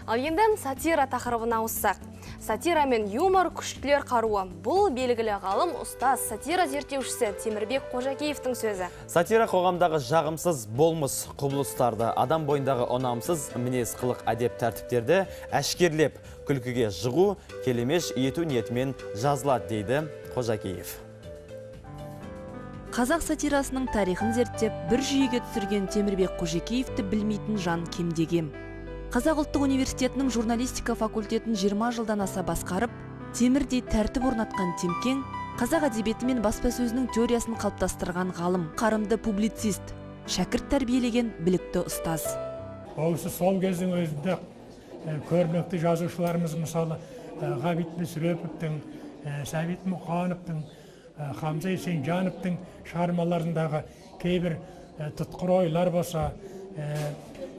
Ал енді сатира тақырыбына ауыссақ. Сатира мен юмор – күштілер қаруы. Бұл белгілі ғалым, ұстаз, сатира зерттеушісі Темірбек Қожакеевтің сөзі. Сатира қоғамдағы жағымсыз болмыс құбылыстарды, адам бойындағы ұнамсыз мінез қылық, әдеп тәртіптерді әшкерлеп, күлкіге жығу, келемеж ету ниетімен жазылады, дейді Қожакеев. Қазақ сатирасының тарихын зерттеп, бір жүйеге түсірген Темірбек Қожекеевті білмейтін жан кемде-кем. Қазақ ұлттық университетінің журналистика факультетін 20 жылдан аса басқарып, темірдей тәртіп орнатқан Темкең қазақ әдебиеті мен баспасөзінің теориясын қалыптастырған ғалым, қарымды публицист, шәкірт тәрбиелеген білікті ұстаз. Ол кісі сол кездің өзінде көрнекті жазушыларымыз, мысалы, Ғабит Мүсіреповтің, Сәбит Мұқановтың, Хамза Есенжановтың шығармаларындағы кейбір тұтқыр ойлар болса,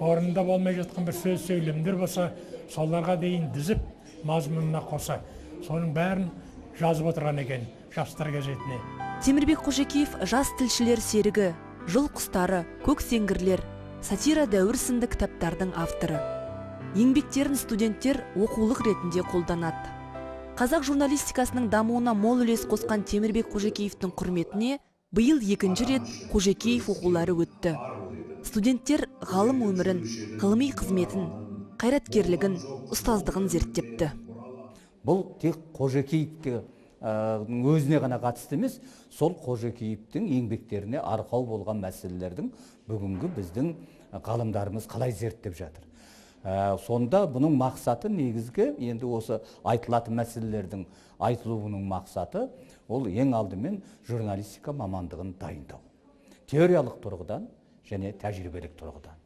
орнында болмай жатқан бір сөз сөйлемдер болса, соларға дейін тізіп, мазмұнына қоса, соның бәрін жазып отырған екен «Жастар» газетіне. Темірбек Қожекеев «Жас тілшілер серігі», «Жыл құстары», «Көк сеңгірлер», «Сатира дәуір» сынды кітаптардың авторы. Еңбектерін студенттер оқулық ретінде қолданады. Қазақ журналистикасының дамуына мол үлес қосқан Темірбек Қожекеевтің құрметіне биыл екінші рет Қожекеев оқулары өтті. Студенттер ғалым өмірін, ғылыми қызметін, қайраткерлігін, ұстаздығын зерттепті. Бұл тек Қожекеевке өзіне ғана қатысты емес, сол Қожекеевтің еңбектеріне арқау болған мәселелердің бүгінгі біздің ғалымдарымыз қалай зерттеп жатыр. Сонда бұның мақсаты, негізгі енді осы айтылатын мәселелердің айтылуының мақсаты, ол ең алдымен журналистика мамандығын дайындау. Теориялық тұрғыдан және тәжірибелік тұрғыдан.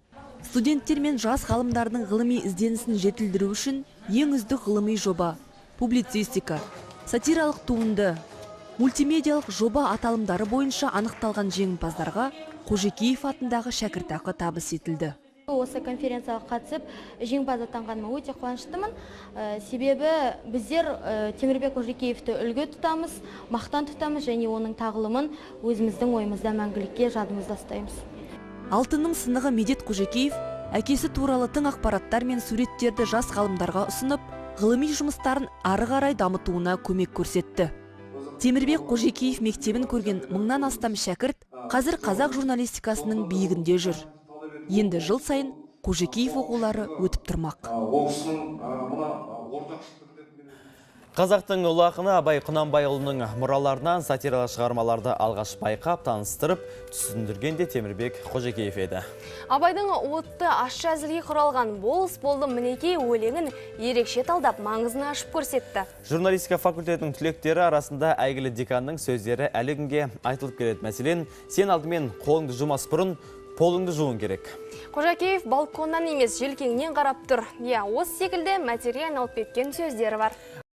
Студенттер мен жас ғалымдардың ғылыми ізденісін жетілдіру үшін ең үздік ғылыми жоба, публицистика, сатиралық туынды, мультимедиялық жоба аталымдары бойынша анықталған жеңімпаздарға Қожекеев атындағы шәкіртақы табыс етілді. Осы конференцияға қатысып, жеңімпаз атанғаныма өте қуаныштымын. Себебі біздер Темірбек Қожекеевті үлгі тұтамыз, мақтан тұтамыз және оның тағылымын өзіміздің ойымызда мәңгілікке жадымызда ұстаймыз. Алтынның сынығы Медет Қожекеев әкесі туралы тың ақпараттар мен суреттерді жас ғалымдарға ұсынып, ғылыми жұмыстарын ары қарай дамытуына көмек көрсетті. Темірбек Қожекеев мектебін көрген мыңнан астам шәкірт қазір қазақ журналистикасының биігінде жүр. Енді жыл сайын Қожекеев оқулары өтіп тұрмақ. Қазақтың ұлы ақыны Абай Құнанбайұлының мұраларынан сатиралық шығармаларды алғаш байқап, таныстырып, түсіндірген де Темірбек Қожекеев еді. Абайдың уытты ащы әзілге құралған «Болыс болдым мінекей» өлеңін ерекше талдап, маңызын ашып көрсетті. Журналистика факультетінің түлектері арасында әйгілі деканның сөздері әлі күнге айтылып келеді. Мәселен, сен алдымен қолыңды жумас бұрын полыңды жуың керек. Қожакеев балконнан емес, желкеңнен қарап тұр. Иә, осы секілді мәтелге айналып кеткен сөздері бар.